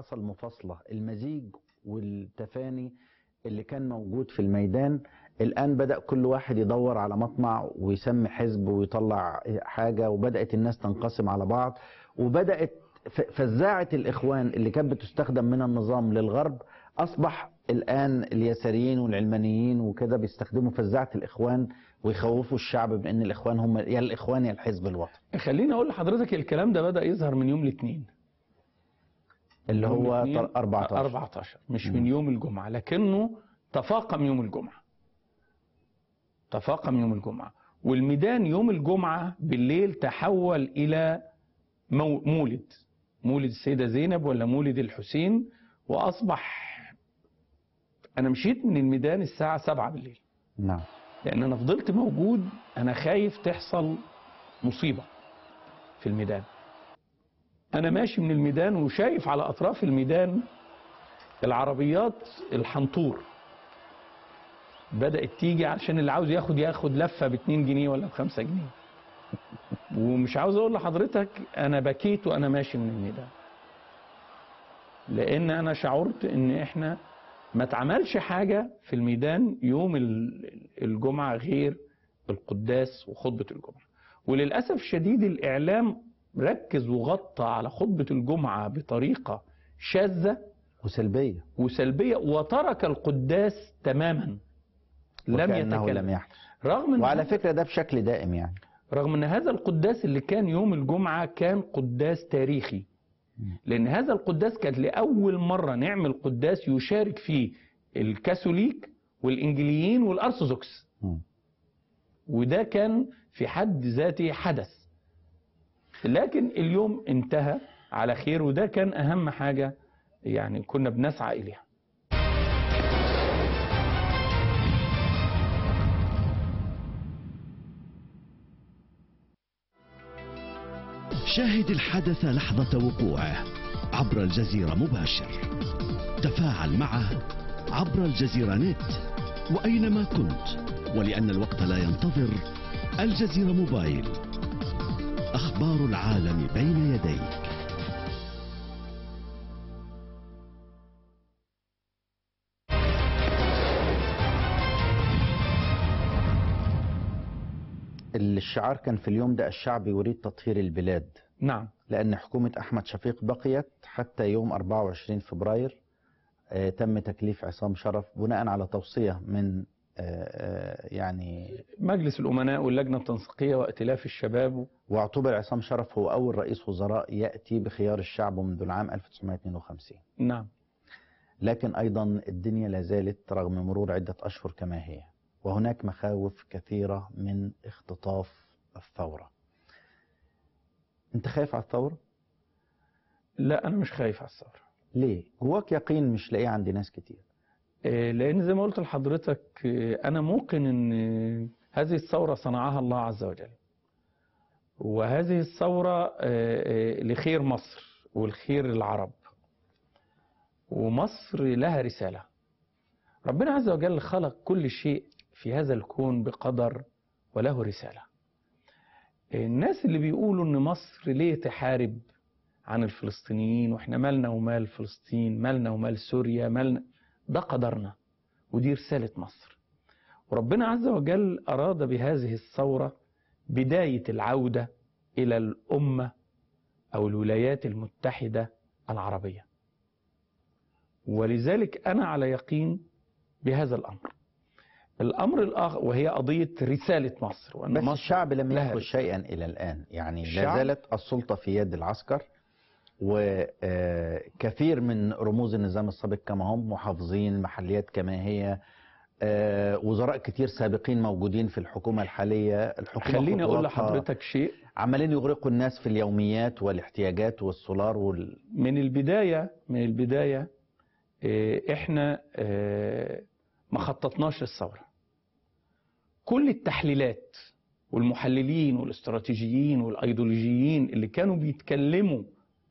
حصل مفاصلة، المزيج والتفاني اللي كان موجود في الميدان الآن بدأ كل واحد يدور على مطمع ويسمي حزب ويطلع حاجة، وبدأت الناس تنقسم على بعض، وبدأت فزاعة الإخوان اللي كانت بتستخدم من النظام للغرب أصبح الآن اليساريين والعلمانيين وكده بيستخدموا فزاعة الإخوان ويخوفوا الشعب بأن الإخوان هم يا الإخوان يا الحزب الوطني. خليني أقول لحضرتك الكلام ده بدأ يظهر من يوم الاثنين اللي هو 14 مش من يوم الجمعة، لكنه تفاقم يوم الجمعة. تفاقم يوم الجمعة، والميدان يوم الجمعة بالليل تحول إلى مولد، مولد السيدة زينب ولا مولد الحسين، وأصبح أنا مشيت من الميدان الساعة 7 بالليل. نعم. لأن أنا فضلت موجود، أنا خايف تحصل مصيبة في الميدان. أنا ماشي من الميدان وشايف على أطراف الميدان العربيات الحنطور بدأت تيجي عشان اللي عاوز ياخد لفة ب2 جنيه ولا ب5 جنيه. ومش عاوز أقول لحضرتك أنا بكيت وأنا ماشي من الميدان، لأن أنا شعرت إن إحنا ما اتعملش حاجة في الميدان يوم الجمعة غير القداس وخطبة الجمعة. وللأسف الشديد الإعلام ركز وغطى على خطبة الجمعة بطريقة شاذة وسلبية، وترك القداس تماما، لم يتكلم، لم يحدث. رغم وعلى فكرة ده بشكل دائم يعني، رغم ان هذا القداس اللي كان يوم الجمعة كان قداس تاريخي، لأن هذا القداس كانت لأول مرة نعمل قداس يشارك فيه الكاثوليك والإنجليين والأرثوذكس، وده كان في حد ذاته حدث. لكن اليوم انتهى على خير، وده كان أهم حاجة يعني كنا بنسعى إليها. شاهد الحدث لحظة وقوعه عبر الجزيرة مباشر، تفاعل معه عبر الجزيرة نت وأينما كنت، ولأن الوقت لا ينتظر، الجزيرة موبايل، أخبار العالم بين يديك. الشعار كان في اليوم ده الشعب يريد تطهير البلاد. نعم. لأن حكومة أحمد شفيق بقيت حتى يوم 24 فبراير. تم تكليف عصام شرف بناء على توصية من يعني مجلس الأمناء واللجنة التنسيقية وائتلاف الشباب، واعتبر عصام شرف هو أول رئيس وزراء يأتي بخيار الشعب منذ العام 1952. نعم. لكن أيضا الدنيا لا زالت رغم مرور عدة أشهر كما هي، وهناك مخاوف كثيرة من اختطاف الثورة. أنت خايف على الثورة؟ لا، أنا مش خايف على الثورة. ليه؟ جواك يقين مش لاقيه عند ناس كتير. لأن زي ما قلت لحضرتك أنا موقن أن هذه الثورة صنعها الله عز وجل، وهذه الثورة لخير مصر والخير العرب، ومصر لها رسالة. ربنا عز وجل خلق كل شيء في هذا الكون بقدر وله رسالة. الناس اللي بيقولوا ان مصر ليه تحارب عن الفلسطينيين، واحنا مالنا ومال فلسطين، مالنا ومال سوريا، مالنا، ده قدرنا ودي رسالة مصر. وربنا عز وجل أراد بهذه الثورة بداية العودة إلى الأمة أو الولايات المتحدة العربية، ولذلك أنا على يقين بهذا الأمر. الأمر الآخر وهي قضية رسالة مصر، وأن بس مصر الشعب لم يأخذ شيئا إلى الآن، يعني لا زالت السلطة في يد العسكر، وكثير من رموز النظام السابق كما هم، محافظين، محليات كما هي، وزراء كتير سابقين موجودين في الحكومة الحالية. الحكومة خليني أقول لحضرتك شيء، عمالين يغرقوا الناس في اليوميات والاحتياجات والسولار من البداية إحنا ما خططناش للثورة. كل التحليلات والمحللين والاستراتيجيين والأيديولوجيين اللي كانوا بيتكلموا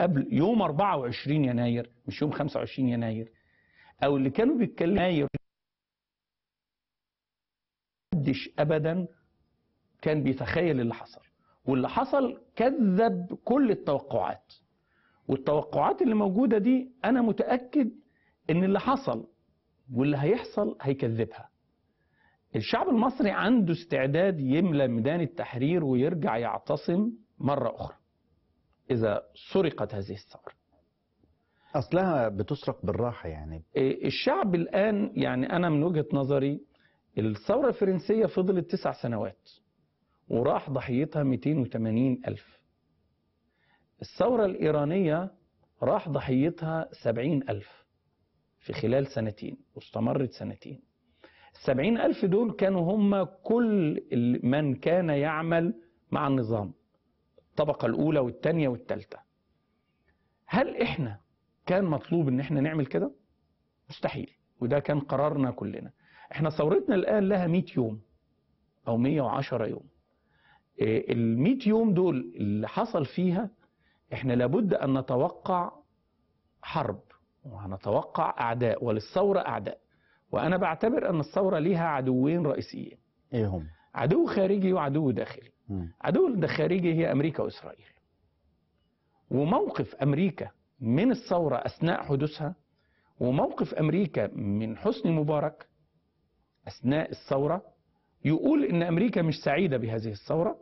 قبل يوم 24 يناير، مش يوم 25 يناير، أو اللي كانوا بيتكلموا يناير، محدش أبدا كان بيتخيل اللي حصل، واللي حصل كذب كل التوقعات. والتوقعات اللي موجودة دي أنا متأكد إن اللي حصل واللي هيحصل هيكذبها. الشعب المصري عنده استعداد يملى ميدان التحرير ويرجع يعتصم مرة أخرى إذا سرقت هذه الثورة. أصلها بتسرق بالراحة يعني. الشعب الآن، يعني أنا من وجهة نظري الثورة الفرنسية فضلت 9 سنوات وراح ضحيتها 280 ألف. الثورة الإيرانية راح ضحيتها 70 ألف في خلال سنتين، واستمرت سنتين. 70 ألف دول كانوا هم كل من كان يعمل مع النظام، الطبقة الأولى والثانية والثالثة. هل إحنا كان مطلوب إن إحنا نعمل كده؟ مستحيل، وده كان قرارنا كلنا. إحنا ثورتنا الآن لها 100 يوم أو 110 يوم. ال 100 يوم دول اللي حصل فيها إحنا لابد أن نتوقع حرب، وهنتوقع أعداء، وللثورة أعداء. وأنا بعتبر أن الثورة ليها عدوين رئيسيين. إيه هم؟ عدو خارجي وعدو داخلي. عدو الخارجي هي أمريكا وإسرائيل. وموقف أمريكا من الثورة أثناء حدوثها، وموقف أمريكا من حسني مبارك أثناء الثورة، يقول إن أمريكا مش سعيدة بهذه الثورة.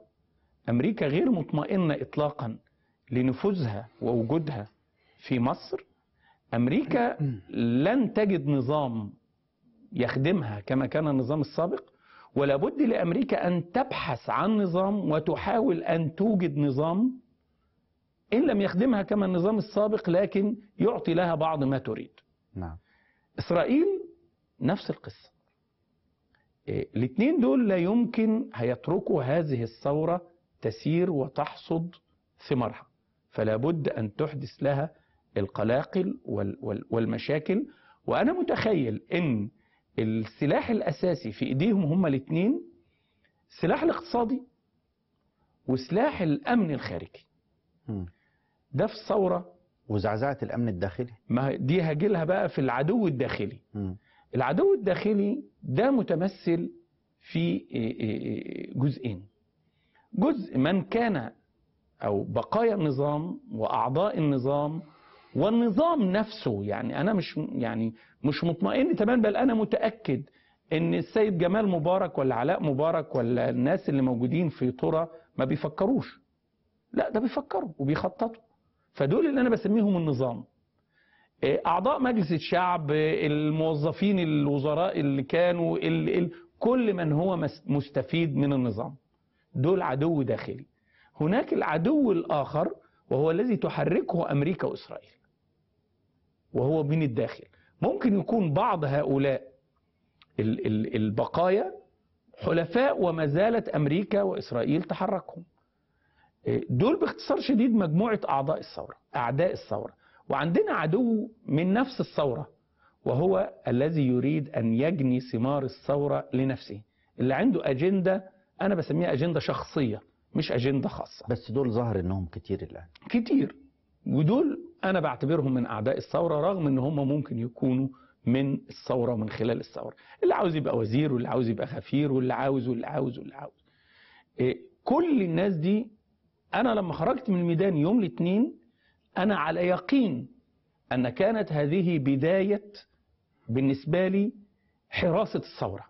أمريكا غير مطمئنة إطلاقا لنفوذها ووجودها في مصر. أمريكا لن تجد نظام يخدمها كما كان النظام السابق، ولا بد لأمريكا أن تبحث عن نظام وتحاول أن توجد نظام إن لم يخدمها كما النظام السابق لكن يعطي لها بعض ما تريد. نعم. إسرائيل نفس القصة. الاثنين دول لا يمكن هيتركوا هذه الثورة تسير وتحصد ثمارها، فلا بد أن تحدث لها القلاقل والمشاكل. وأنا متخيل أن السلاح الأساسي في إيديهم هما الاثنين، السلاح الاقتصادي وسلاح الأمن الخارجي. ده في الثورة. وزعزعة الأمن الداخلي، ما دي هجيلها بقى في العدو الداخلي. العدو الداخلي ده متمثل في جزئين. جزء من كان أو بقايا النظام وأعضاء النظام والنظام نفسه. يعني أنا مش مطمئن تماما، بل أنا متأكد إن السيد جمال مبارك ولا علاء مبارك ولا الناس اللي موجودين في ترى ما بيفكروش. لا، ده بيفكروا وبيخططوا. فدول اللي أنا بسميهم النظام. أعضاء مجلس الشعب، الموظفين، الوزراء اللي كانوا، كل من هو مستفيد من النظام، دول عدو داخلي. هناك العدو الآخر وهو الذي تحركه أمريكا وإسرائيل، وهو من الداخل. ممكن يكون بعض هؤلاء البقايا حلفاء وما زالت أمريكا وإسرائيل تحركهم. دول باختصار شديد مجموعة أعضاء الثورة، أعداء الثورة. وعندنا عدو من نفس الثورة، وهو الذي يريد أن يجني ثمار الثورة لنفسه، اللي عنده أجندة أنا بسميها أجندة شخصية مش أجندة خاصة. بس دول ظهر إنهم كتير الآن، كتير، ودول أنا بعتبرهم من أعداء الثورة، رغم إن هم ممكن يكونوا من الثورة ومن خلال الثورة. اللي عاوز يبقى وزير، واللي عاوز يبقى خفير، واللي عاوز واللي عاوز واللي عاوز. كل الناس دي أنا لما خرجت من الميدان يوم الاثنين أنا على يقين أن كانت هذه بداية بالنسبة لي حراسة الثورة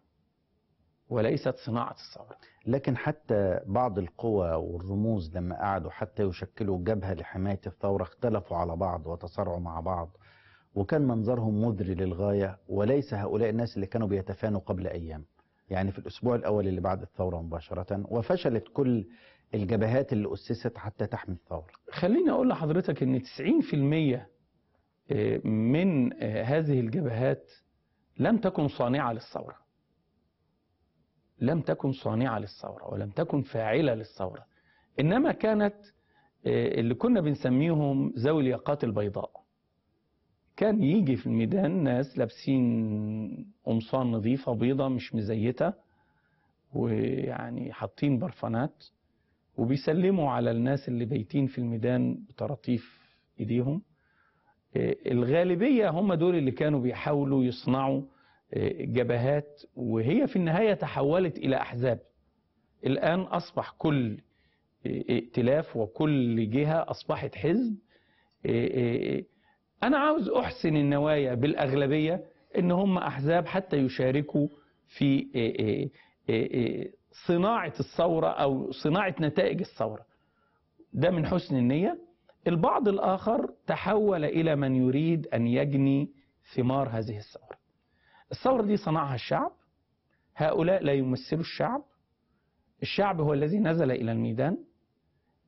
وليست صناعة الثورة. لكن حتى بعض القوى والرموز لما قعدوا حتى يشكلوا جبهة لحماية الثورة اختلفوا على بعض وتصارعوا مع بعض، وكان منظرهم مذري للغاية. وليس هؤلاء الناس اللي كانوا بيتفانوا قبل أيام، يعني في الأسبوع الأول اللي بعد الثورة مباشرة، وفشلت كل الجبهات اللي أسست حتى تحمي الثورة. خليني أقول لحضرتك أن 90% من هذه الجبهات لم تكن صانعة للثورة، لم تكن صانعة للثورة ولم تكن فاعلة للثورة، إنما كانت اللي كنا بنسميهم ذوي الياقات البيضاء. كان يجي في الميدان ناس لابسين قمصان نظيفة بيضة مش مزيتة، ويعني حاطين برفانات، وبيسلموا على الناس اللي بيتين في الميدان بطراطيف ايديهم. الغالبية هم دول اللي كانوا بيحاولوا يصنعوا جبهات، وهي في النهاية تحولت إلى أحزاب. الآن أصبح كل ائتلاف وكل جهة أصبحت حزب. أنا عاوز أحسن النوايا بالأغلبية إن هم أحزاب حتى يشاركوا في صناعة الثورة أو صناعة نتائج الثورة. ده من حسن النية. البعض الآخر تحول إلى من يريد أن يجني ثمار هذه الثورة. الثورة دي صنعها الشعب، هؤلاء لا يمثلوا الشعب. الشعب هو الذي نزل إلى الميدان.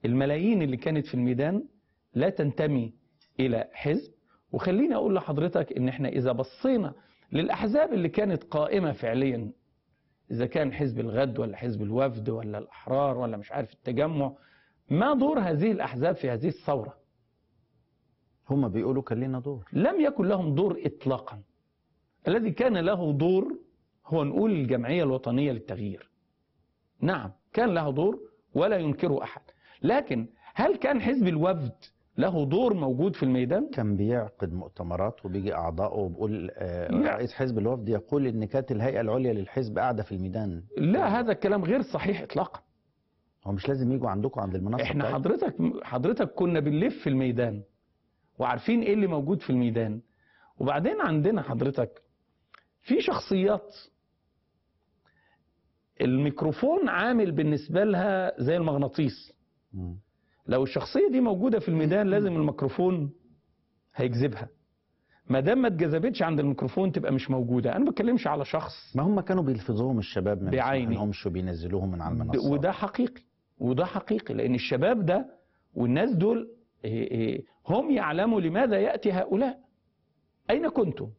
الملايين اللي كانت في الميدان لا تنتمي إلى حزب. وخليني أقول لحضرتك إن إحنا إذا بصينا للأحزاب اللي كانت قائمة فعليا، إذا كان حزب الغد ولا حزب الوفد ولا الأحرار ولا مش عارف التجمع، ما دور هذه الأحزاب في هذه الثورة؟ هم بيقولوا كان لنا دور. لم يكن لهم دور إطلاقا. الذي كان له دور هو نقول الجمعية الوطنية للتغيير. نعم كان له دور ولا ينكره أحد، لكن هل كان حزب الوفد له دور موجود في الميدان؟ كان بيعقد مؤتمرات وبيجي أعضائه وبيقول رئيس حزب الوفد يقول إن كانت الهيئة العليا للحزب قاعدة في الميدان. لا، هذا الكلام غير صحيح إطلاقا. هو مش لازم يجوا عندكم عند المنصة؟ احنا حضرتك كنا بنلف في الميدان وعارفين ايه اللي موجود في الميدان. وبعدين عندنا حضرتك في شخصيات الميكروفون عامل بالنسبة لها زي المغناطيس. لو الشخصية دي موجودة في الميدان لازم الميكروفون هيجذبها. ما دام ما اتجذبتش عند الميكروفون تبقى مش موجودة. أنا ما بتكلمش على شخص. ما هم كانوا بيلفظوهم الشباب ما بيسمعهمش وبينزلوهم من على المنصات. وده حقيقي، وده حقيقي، لأن الشباب ده والناس دول هم يعلموا لماذا يأتي هؤلاء. أين كنتم؟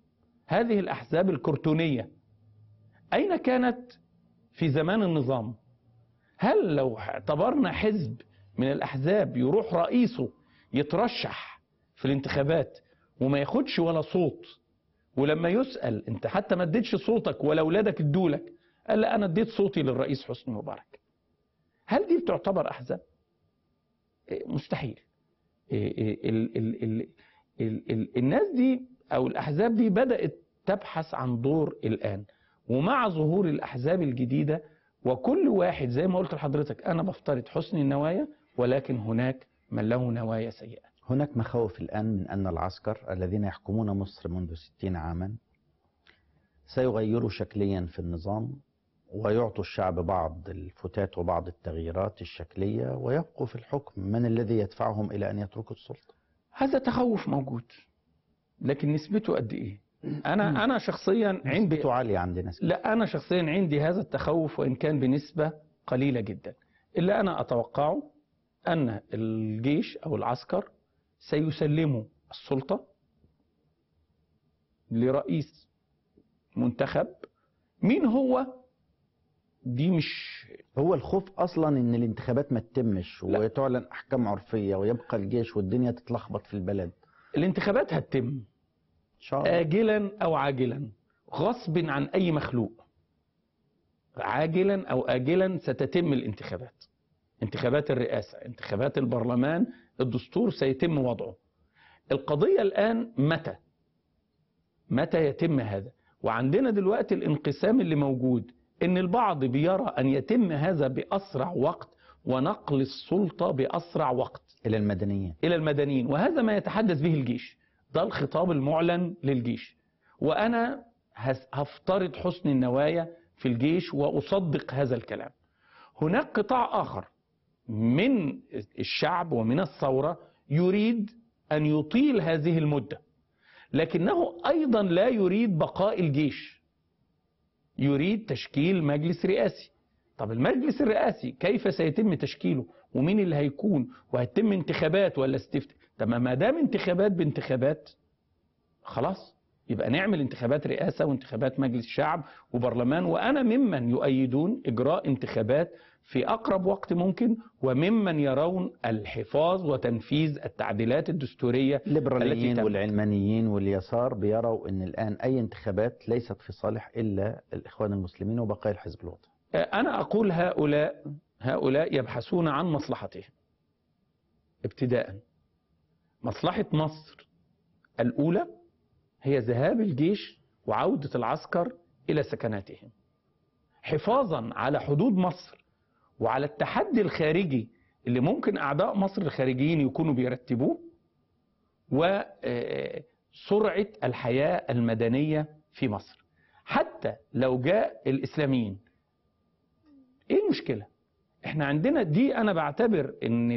هذه الأحزاب الكرتونية أين كانت في زمان النظام؟ هل لو اعتبرنا حزب من الأحزاب يروح رئيسه يترشح في الانتخابات وما ياخدش ولا صوت، ولما يسأل انت حتى ما اديتش صوتك ولا اولادك ادولك، قال لا انا اديت صوتي للرئيس حسني مبارك، هل دي بتعتبر احزاب؟ مستحيل. ال ال ال ال ال الناس دي او الاحزاب دي بدأت تبحث عن دور الآن، ومع ظهور الاحزاب الجديدة وكل واحد زي ما قلت لحضرتك انا بفترض حسن النوايا، ولكن هناك من له نوايا سيئة. هناك مخاوف الآن من أن العسكر الذين يحكمون مصر منذ 60 عاما سيغيروا شكليا في النظام ويعطوا الشعب بعض الفتات وبعض التغييرات الشكلية ويبقوا في الحكم. من الذي يدفعهم إلى أن يتركوا السلطة؟ هذا تخوف موجود، لكن نسبته قد إيه؟ أنا شخصيا عندي نسبته عالية عند ناس. لا، أنا شخصيا عندي هذا التخوف وإن كان بنسبة قليلة جدا. اللي أنا أتوقعه أن الجيش أو العسكر سيسلموا السلطة لرئيس منتخب. مين هو؟ دي مش هو الخوف أصلا إن الانتخابات ما تتمش وتعلن أحكام عرفية ويبقى الجيش والدنيا تتلخبط في البلد. الانتخابات هتتم آجلا أو عاجلا، غصب عن أي مخلوق. عاجلا أو آجلا ستتم الانتخابات، انتخابات الرئاسة، انتخابات البرلمان، الدستور سيتم وضعه. القضية الآن متى؟ متى يتم هذا؟ وعندنا دلوقتي الانقسام اللي موجود، إن البعض بيرى أن يتم هذا بأسرع وقت ونقل السلطة بأسرع وقت إلى المدنيين، إلى المدنيين، وهذا ما يتحدث به الجيش. ده الخطاب المعلن للجيش، وأنا هفترض حسن النوايا في الجيش وأصدق هذا الكلام. هناك قطاع آخر من الشعب ومن الثورة يريد أن يطيل هذه المدة، لكنه أيضا لا يريد بقاء الجيش، يريد تشكيل مجلس رئاسي. طب المجلس الرئاسي كيف سيتم تشكيله؟ ومين اللي هيكون؟ وهيتم انتخابات ولا استفتاء؟ طب ما دام انتخابات بانتخابات خلاص يبقى نعمل انتخابات رئاسة وانتخابات مجلس شعب وبرلمان. وأنا ممن يؤيدون إجراء انتخابات في أقرب وقت ممكن، وممن يرون الحفاظ وتنفيذ التعديلات الدستورية. الليبراليين والعلمانيين واليسار بيروا أن الآن أي انتخابات ليست في صالح إلا الإخوان المسلمين وبقايا الحزب الوطني. أنا أقول هؤلاء يبحثون عن مصلحتهم ابتداء. مصلحة مصر الأولى هي ذهاب الجيش وعودة العسكر إلى سكناتهم، حفاظا على حدود مصر وعلى التحدي الخارجي اللي ممكن أعداء مصر الخارجيين يكونوا بيرتبوه، وسرعة الحياة المدنية في مصر. حتى لو جاء الإسلاميين، إيه المشكلة؟ إحنا عندنا دي، أنا بعتبر إن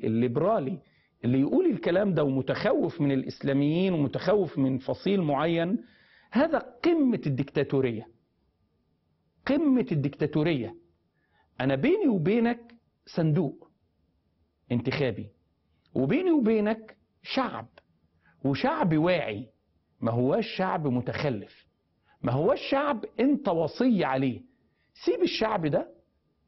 الليبرالي اللي يقول الكلام ده ومتخوف من الإسلاميين ومتخوف من فصيل معين، هذا قمة الديكتاتورية، قمة الديكتاتورية. أنا بيني وبينك صندوق انتخابي، وبيني وبينك شعب، وشعب واعي، ما هواش شعب متخلف، ما هواش شعب انت وصي عليه. سيب الشعب ده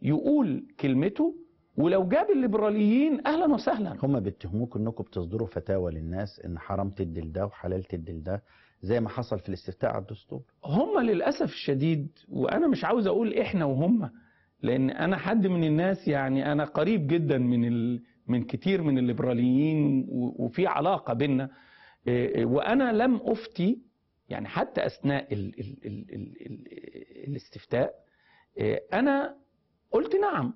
يقول كلمته، ولو جاب الليبراليين اهلا وسهلا. هما بيتهموك انكم بتصدروا فتاوى للناس ان حرام تدي لده وحلال تدي لده، زي ما حصل في الاستفتاء على الدستور. هما للاسف الشديد، وانا مش عاوز اقول احنا وهم، لان انا حد من الناس، يعني انا قريب جدا من كتير من الليبراليين وفي علاقة بينا، وانا لم افتي يعني حتى اثناء ال ال ال ال ال الاستفتاء، انا قلت نعم،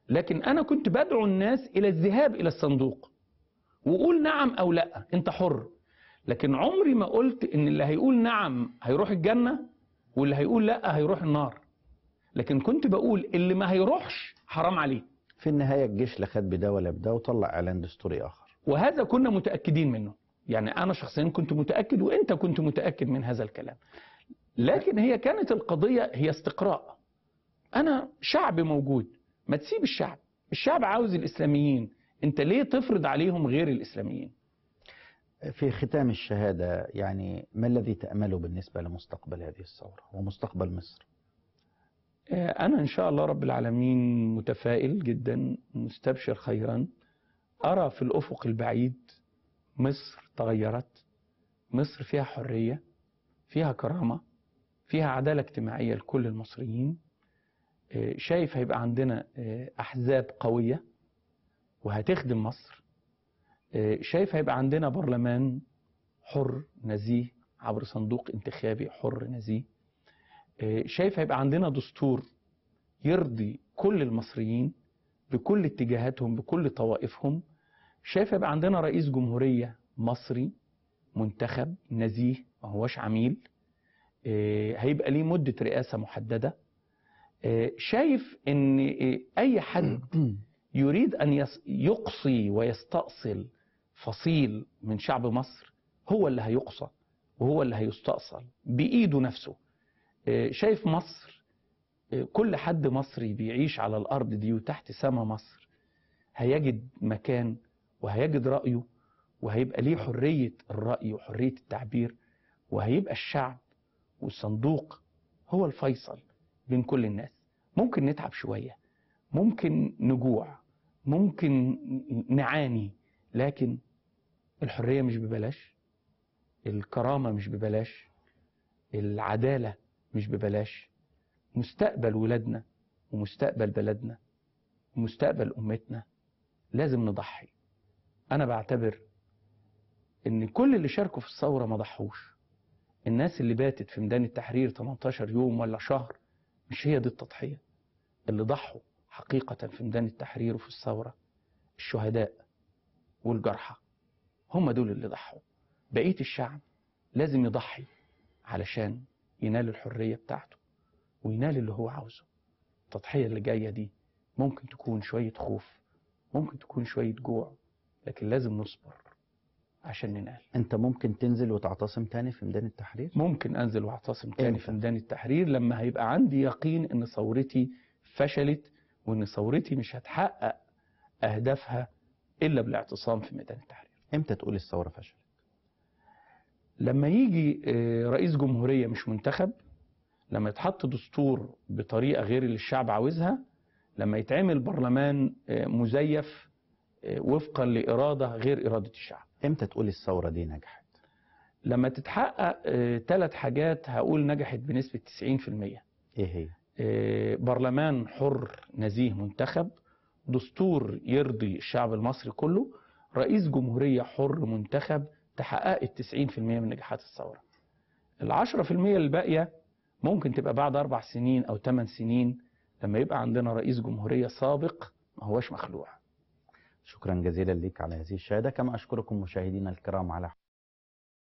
لكن انا كنت بدعو الناس الى الذهاب الى الصندوق وقول نعم او لا، انت حر. لكن عمري ما قلت ان اللي هيقول نعم هيروح الجنة واللي هيقول لا هيروح النار، لكن كنت بقول اللي ما هيروحش حرام عليه. في النهاية الجيش لا خد بده ولا بده، وطلع اعلان دستوري اخر، وهذا كنا متأكدين منه. يعني انا شخصيا كنت متأكد وانت كنت متأكد من هذا الكلام، لكن هي كانت القضية هي استقراء. انا شعب موجود، ما تسيب الشعب، الشعب عاوز الإسلاميين، انت ليه تفرض عليهم غير الإسلاميين؟ في ختام الشهادة، يعني ما الذي تأمله بالنسبة لمستقبل هذه الثورة ومستقبل مصر؟ أنا إن شاء الله رب العالمين متفائل جدا، مستبشر خيرا. أرى في الأفق البعيد مصر تغيرت، مصر فيها حرية، فيها كرامة، فيها عدالة اجتماعية لكل المصريين. شايف هيبقى عندنا أحزاب قوية وهتخدم مصر. شايف هيبقى عندنا برلمان حر نزيه عبر صندوق انتخابي حر نزيه. شايف هيبقى عندنا دستور يرضي كل المصريين بكل اتجاهاتهم بكل طوائفهم. شايف هيبقى عندنا رئيس جمهورية مصري منتخب نزيه ما هوش عميل، هيبقى ليه مدة رئاسة محددة. شايف ان اي حد يريد ان يقصي ويستأصل فصيل من شعب مصر هو اللي هيقصى وهو اللي هيستأصل بإيده نفسه. شايف مصر كل حد مصري بيعيش على الأرض دي وتحت سما مصر هيجد مكان وهيجد رأيه، وهيبقى ليه حرية الرأي وحرية التعبير، وهيبقى الشعب والصندوق هو الفيصل بين كل الناس. ممكن نتعب شوية، ممكن نجوع، ممكن نعاني، لكن الحرية مش ببلاش، الكرامة مش ببلاش، العدالة مش ببلاش. مستقبل ولادنا ومستقبل بلدنا ومستقبل أمتنا لازم نضحي. أنا بعتبر إن كل اللي شاركوا في الثورة ما ضحوش. الناس اللي باتت في ميدان التحرير 18 يوم ولا شهر، مش هي دي التضحية. اللي ضحوا حقيقة في ميدان التحرير وفي الثورة الشهداء والجرحى، هم دول اللي ضحوا. بقية الشعب لازم يضحي علشان ينال الحرية بتاعته وينال اللي هو عاوزه. التضحية اللي جاية دي ممكن تكون شوية خوف، ممكن تكون شوية جوع، لكن لازم نصبر عشان ننال. انت ممكن تنزل وتعتصم تاني في ميدان التحرير؟ ممكن انزل واعتصم تاني في ميدان التحرير لما هيبقى عندي يقين ان ثورتي فشلت وان ثورتي مش هتحقق اهدافها الا بالاعتصام في ميدان التحرير. امتى تقول الثورة فشلت؟ لما يجي رئيس جمهورية مش منتخب، لما يتحط دستور بطريقة غير اللي الشعب عاوزها، لما يتعمل برلمان مزيف وفقا لإرادة غير إرادة الشعب. امتى تقول الثورة دي نجحت؟ لما تتحقق 3 حاجات هقول نجحت بنسبة 90%. ايه هي؟ برلمان حر نزيه منتخب، دستور يرضي الشعب المصري كله، رئيس جمهورية حر منتخب. تحققت 90% من نجاحات الثورة. 10% الباقية ممكن تبقى بعد 4 سنين أو 8 سنين لما يبقى عندنا رئيس جمهورية سابق ما هوش مخلوع. شكرا جزيلا لك على هذه الشهادة، كما أشكركم مشاهدينا الكرام على